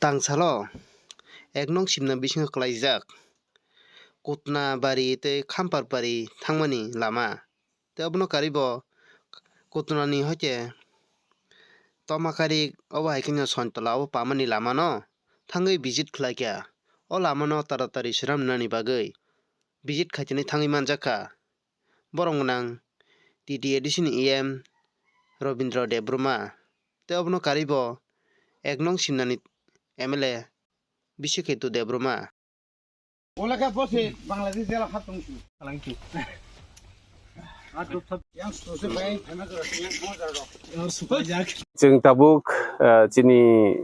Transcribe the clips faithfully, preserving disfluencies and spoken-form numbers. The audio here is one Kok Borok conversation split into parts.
Tangsalo ek nong simna bisingo kwlaijak Kutna bari tei Khampar bari thangmani lama. Tei obono karwi bo Kutnani hoite Tomakari obo hai kheno Sointola obo pamani lamano thangwi visit khlaikha. O lamano taratari swnamnani bagwi visit khaitani thangwi manjakha. Borok gwnang T T A D C ni E M Robindra Debbarma tei obono karwi bo ek nong simnani M L A Bisiketu Debbarma. Olaka bose Bangladesh jela hat tong su. Alangki. Yang sose bai thana jora yang thana jora. Chwng tabuk, eh, chini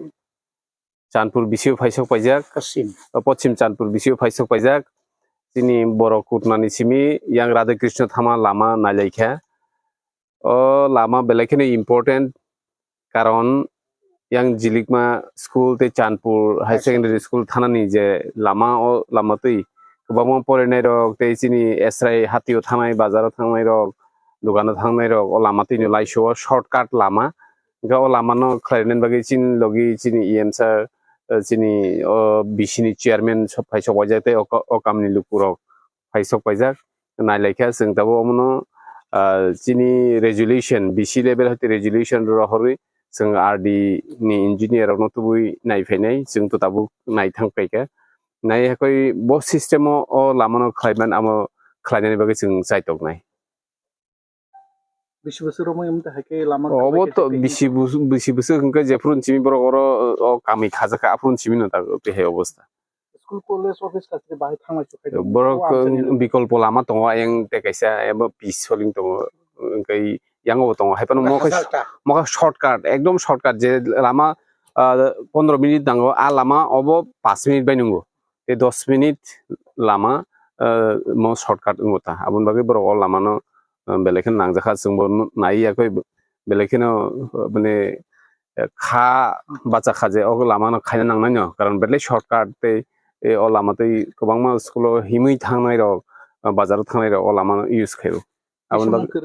Chandpur bisio phaisok paijak. Paschim. O Paschim Chandpur bisio phaisok paijak. Chini borok Kutnani simi yang Radha Krishna thama lama nailaikha. O lama belai kheno important, karon yang Jilikma school tei Chandpur High Secondary School thanani je lama, o lama twi kwbangma porinai rok tei chini Esrai hatio thanai, bazaro thangnai rok, dogano thangnai rok o lama twino laisio shortcut lama. Hwnkhe o lamano khlainani bagwi chini logi chini E M sir, eh, chini o B C ni chairman sok phai sok waijak tei o ka-, o kamni lukurok phai sok paijak. Nailaikha chwng tabuk omono, ah, chini resolution, B C level hati resolution rohorwi chwng R D ni engineer rokno tubui naiphainai, chwng to tabuk naithang paikha. Nai hakoi bo system o, o lamano khlaiman amo khlainani bagwi chwng chaitoknai. Bisi bwswk romwi wng tongkha khe lama Obo khabai to khe bisi bus-, bisi bwswk hwnkhe jephuru simi borok oro, o, kamwi khajakha, aphuru simi no ta twi hai obostha. School, college, office kaisa bahai thanglai chukhai tong. Borok, O amchaini uh, bikolpo lama tongo, ayang tei kaisa abo pis soling tongo, hwnkhe yango bo tongo. Hai phano mo khe, Hajalta. Mo khe shortcut, ekdom shortcut, je lama, uh, pondro minute nango, a lama obo pash minute bai nungo. Tei dos minute lama, uh, mo shortcut wngo ta. Aboni bagwi borok o lamano, uh, belai kheno nangjakha, chwngbo nu-, nai yakwi belai kheno, uh, mane, eh, kha bacha kha je o lama no khaina nangnai no, karon belai shortcut tei, eh, o lama tei kwbangma school o himwi thangnai rok, ah, bazar o thangnai rok o lama no use khaio. Aboni bagwi